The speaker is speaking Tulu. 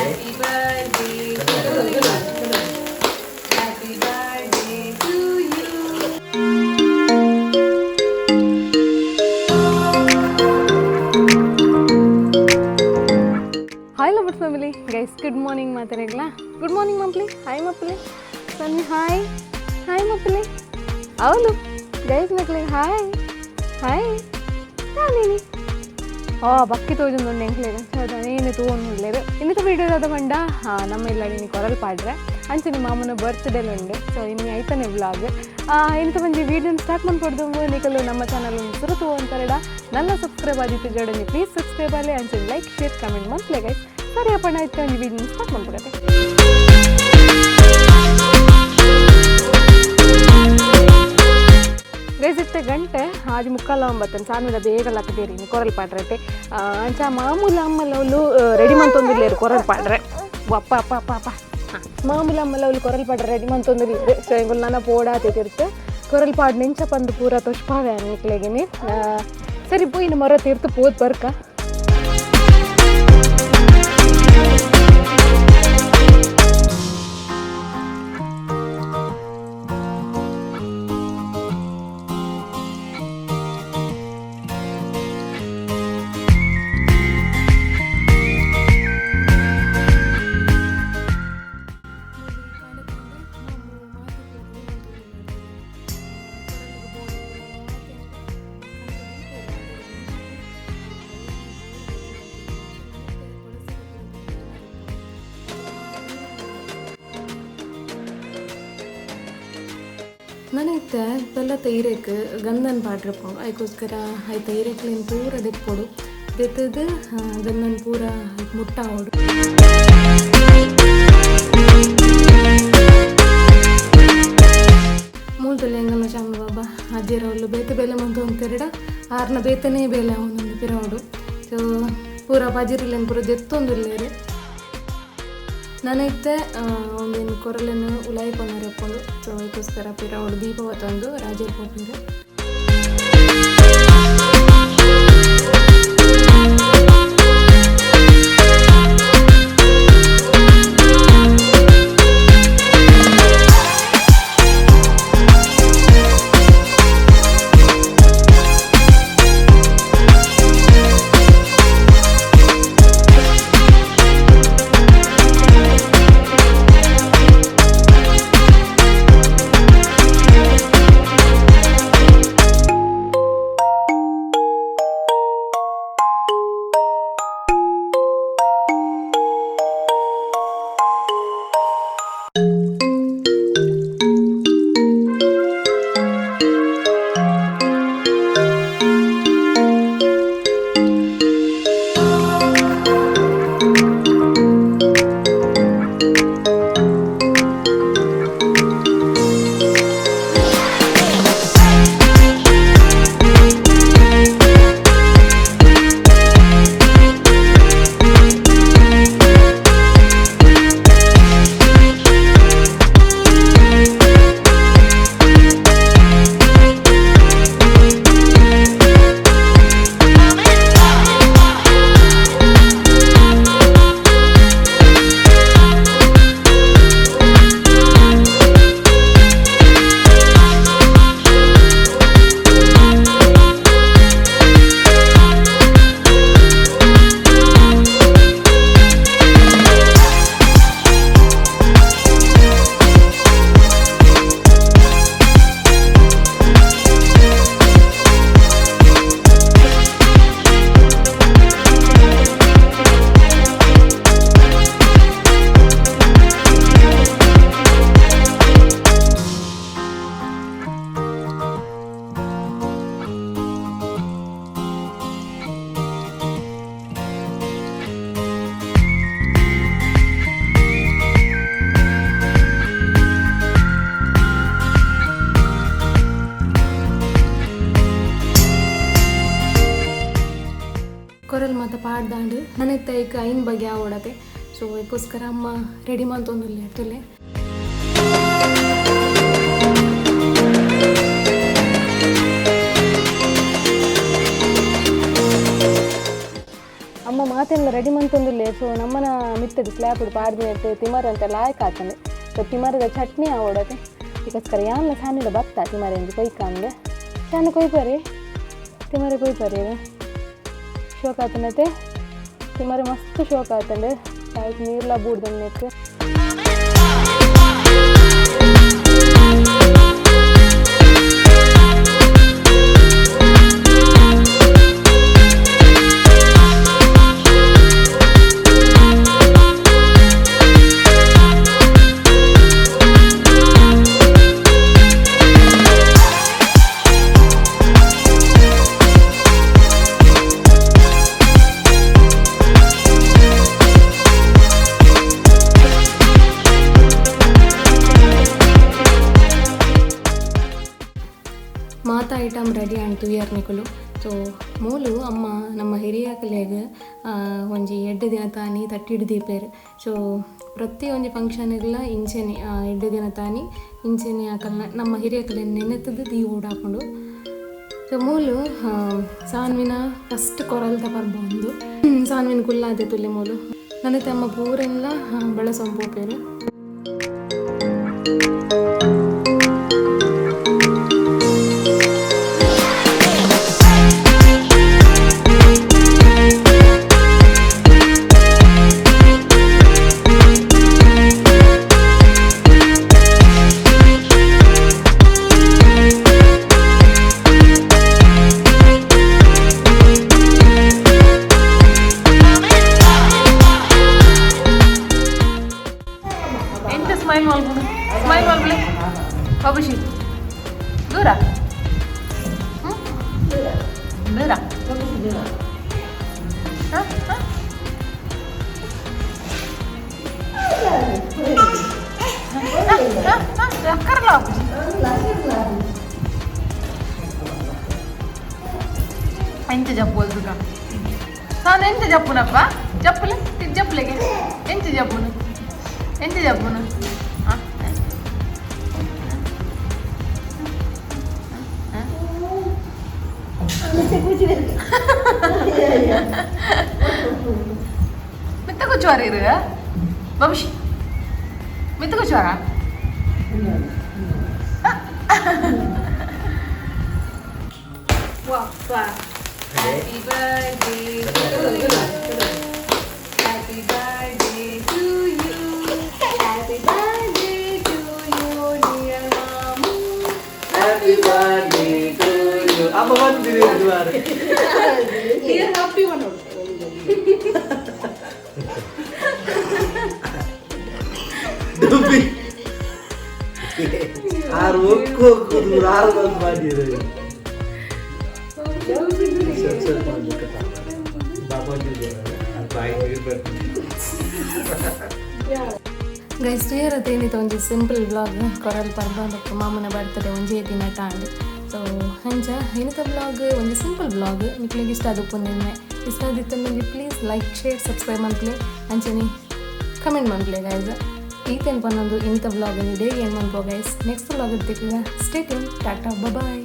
Happy birthday to you. Happy birthday to you. Hi love family guys, good morning ಮಾತಾಡಂಗಿಲ್ಲ. Good morning ಮಪ್ಲಿ, hi ಮಪ್ಲಿ, Sunny hi, hi ಮಪ್ಲಿ, ಅವಳು ಗೈಸ್ ಮಕ್ಳಿಗೆ ಹಾಯ್ ಹಾಯ್. ನಾನೇನಿ ಆ ಬಕ್ಕಿ ತೋಜೊಂದು ಎಂಕ್ಲೇಗ ಏನು ತೋಂದ್ಲೇರು. ಇನ್ನಿತ ವೀಡಿಯೋ ಬಂಡ ಹಾಂ ನಮ್ಮ ಇಲ್ಲ ನೀನು ಕೊರಲ್ ಪಾಡ್ರೆ ಅಂಚನೆ ಮಾಮನ ಬರ್ತ್ಡೇ ಉಂಡು. ಸೊ ಇನ್ನು ಐತನೆ ವ್ಲಾಗ್. ಇಂಥ ಒಂಜಿ ವೀಡಿಯೋನ ಸ್ಟಾರ್ಟ್ ಮಾಡ್ಕೊಡ್ದು ನಿಕಲು ನಮ್ಮ ಚಾನಲ್ ಸುರು ಅಂತಾರಡ ನನ್ನ ಸಬ್ಸ್ಕ್ರೈಬ್ ಆದಿತ್ತು ಜೋಡನಿ ಪ್ಲೀಸ್ ಸಬ್ಸ್ಕ್ರೈಬ್ ಆಗಲಿ, ಅಂಚನೆ ಲೈಕ್ ಶೇರ್ ಕಮೆಂಟ್ ಮಂತ್ಲೆ ಗೈಸ್. ಸರಿ ಅಪ್ಪಣ ಆಯ್ತು, ಒಂದು ವೀಡಿಯೋನ ಸ್ಟಾರ್ಟ್ ಮಾಡ್ಕೊಡತ್ತೆ. ಗೈಸ್, ಇತ್ತೆ ಗಂಟೆ 6:45. ಸಾನುದ ಬೇಗ ಲಕ್ಕದೇರಿ ಕೊರಲ್ ಪಾಡ್ರತೆ. ಅಂಚ ಮಾಮೂಲು ಅಮ್ಮಲ್ಲ ಅವಳು ರೆಡಿ ಮಂತೊಂದಿಲ್ಲೇರು ಕೊರಲ್ ಪಾಡ್ರೆ. ಅಪ್ಪ ಅಪ್ಪ ಅಪ್ಪ ಅಪ್ಪ. ಹಾಂ, ಮಾಮೂಲು ಅಮ್ಮಲ್ಲ ಅವಳು ಕೊರಲ್ ಪಾಡ್ರೆ ರೆಡಿ ಮಂತೊಂದಿಲ್ಲೇರು. ಸೊ ಎಂಗುಲು ನನ್ನ ಪೋಡಾತೆ ತಿರ್ತು ಕೊರಲ್ ಪಾಡ್ ನೆಂಚ ಪಂದು ಪೂರ ತೊಷ್ಪಾವೆ ನಿಕ್ಲೆಗಿನಿ. ಸರಿ ಪೋಯಿನ ಮರ ತೀರ್ತು ಪೋದ್ ಬರ್ಕ. ನನೈತೆ ಪೆಲ್ಲ ತೈರೇಕ್ ಗಂಧನ ಪಾಡ್ರಪ್ಪ. ಅದಕ್ಕೋಸ್ಕರ I ತೈರೇಕ್ಲೇನು ಪೂರ ದೆಪ್ಪೊಡು ದೆತ್ತದು ಗಂಧನ ಪೂರ ಮುಟ್ಟಾವಡು. ಮೂಲದಲ್ಲಿ ಎಂಗಲ್ನ ಚಾಮ ಬಾಬಾ ಅಜ್ಜಿರವಳು ಬೇತೆ ಬೇಲೆ ಮಂತು ಅಂತೆರಡ ಆರ್ನ ಬೇತನೇ ಬೇಲೆ ಅವನೊಂದು ಪಿರವಡು. ಸೊ ಪೂರ ಬಜಿರಲೇನು ಪೂರ ದೆತ್ತೊಂದುಲ್ಲೇರು. ನಾನೈತೆ ಒಂದೇನು ಕೊರಲೆನು ಉಲಾಯಿ ಕೊನ್ನರಪ್ಪಂಡು. ಸೊ ಅದಕ್ಕೋಸ್ಕರ ಪಿರವಡು ದೀಪ ತಂದು ರಾಜರ ಪೋಪಿರು. ಕೊರಲ್ ಮಾತ ಪಾಡ್ದಾಂಡು ನನಗೆ ಐಕ್ ಐನ್ ಬಗ್ಗೆ ಆವಡತೆ. ಸೊ ಅದಕ್ಕೋಸ್ಕರ ಅಮ್ಮ ರೆಡಿ ಮಂತೊಂದುಲ್ಲೆ ತುಲೆ. ಅಮ್ಮ ಅಮ್ಮ ಮಾತೆಲ್ಲ ರೆಡಿ ಮಂತೊಂದುಲ್ಲೆ. ಸೊ ನಮ್ಮನ ಮಿತ್ತದ ಸ್ಲ್ಯಾಪ್ ಪಾಡ್ದಿನೆಟ್ ತಿಮರೆ ಅಂತ ಲಾಯಕ್ ಆತಂದೆ. ಸೊ ತಿಮರದ ಚಟ್ನಿ ಆವಡತೆ ಇದಕ್ಕೋಸ್ಕರ ಯಾನ್ಲ ಸಾನಿಲ ಬತ್ತ ತಿಮರೆ ಅಂಜಿ ಕೊಯ್ಕಂದೆ ಶಾನ ಕೊಯ್ಪರಿ ತಿಮರೆ ಕೊಯ್ಪರಿ ಶೋಕ ಆತನತೆ ತಿಮರೆ ಮಸ್ತ್ ಶೋಕ ಆತಂಡೆ ಲಾಯ್ಕ್ ನೀರ್ಲ ಬೂಡ್ದನ್ನೆಕ್. ಮಾತ ಐಟಮ್ ರೆಡಿ ಆಂಡ್ ತುಯ್ಯರ್ನಿಕುಲು. ಸೊ ಮೂಲು ಅಮ್ಮ ನಮ್ಮ ಹಿರಿಯಕಲೆಗ್ ಒಂಜಿ ಎಡ್ಡೆ ದಿನ ತಾನಿ ತಟ್ಟಿಡ್ ದೀಪೇರ್. ಸೊ ಪ್ರತಿ ಒಂಜಿ ಫಂಕ್ಷನ್ಗ್ಲ ಇಂಚೆನೆ ಎಡ್ಡೆ ದಿನ ತಾನಿ ಇಂಚೆನೆ ಆಕಲ್ನ ನಮ್ಮ ಹಿರಿಯಕಲೆ ನೆನೆತದ ದೀ ಓಡಾಕೊಂಡು. ಸೊ ಮೂಲು ಸಾನ್ವಿನ ಫಸ್ಟ್ ಕೊರಲ್ದ ಪರ್ಬ ಒಂದು ಸಾನ್ವಿನ ಕುಲ್ಲಾದೆ ತುಲೆ ಮೂಲು ನನ್ನ ತಮ್ಮ ಪೂರೆಲ್ಲ ಬಳಸೊಂಪೋಪೇರು. ಎಂತ ಸ್ಮೈಲ್ ಮಲ್ಪುನು ಸ್ಮೈಲ್ ಮಲ್ಪಲೆ ಬಾಬುಷಿ ದೂರ ದೂರ ಅಕ್ಕರ್ಲ ಎಂಚ ಜಪ್ಪು ಅಲ್ದುಗ ಸಾನು ಎಂಚ ಜಪ್ಪುನಪ್ಪ ಜಪ್ಪುಲೆ ಜಪ್ಪುಲೆಗೆ ಎಂಚ ಜಪ್ಪುನು ಎಂಚ ಜಪ್ಪುನು. ಮಿತ್ತ ಕೂಚುವಾರ ಇರು ಬಾಬುಷಿ ಮಿತ್ತ ಕೂಚುವಾರ. Happy birthday to you. Happy birthday to you. Happy birthday to you, dear Mamu. Happy birthday to you. ಅಮ್ಮ ಬಂದಿರಿ Dear happy one. ಡುಬ್ಬಿ ಆರು ಒಕ್ಕು ಒಕ್ಕು ಆರು ಬಂದು ಮಾಡಿದ್ರು. ಗೈಸ್ ತುಯರತ್ತೆ ಏನಿತ್ತು ಒಂಜಿ ಸಿಂಪಲ್ ವ್ಲಾಗ್ ಕೊರಲ್ ಪರ್ಬ ಬೊಕ್ಕ ಮಾಮನ ಬರ್ತಡೆ ಒಂಜೇ ದಿನ ತಾಂಡ್. ಸೊ ಅಂಚ ಇನಿತ ವ್ಲಾಗ್ ಒಂಜಿ ಸಿಂಪಲ್ ವ್ಲಾಗ್ ನಿಕ್ಲೆಗ್ ಇಷ್ಟ ಆದುಪ್ಪು ನಿನ್ನೆ ಇಷ್ಟ ಆದಿತ್ತಂದ್ರೆ ಪ್ಲೀಸ್ ಲೈಕ್ ಶೇರ್ ಸಬ್ಸ್ಕ್ರೈಬ್ ಮನ್ಪುಲೆ ಅಂಚನೆ ಕಮೆಂಟ್ ಮನ್ಪುಲೆ ಗೈಸ್. ಈತೇನು ಪನ್ನೊಂದು ಇಂಥ ವ್ಲಾಗ್ ಇಡೇ ಏನು ಮನ್ಪೋ ಗೈಸ್. ನೆಕ್ಸ್ಟ್ ವ್ಲಾಗ್ ಇರ್ತಿಕ್ಕ ಸ್ಟೇ ಟ್ಯೂನ್, ಟಾಟಾ, ಬಾಯ್.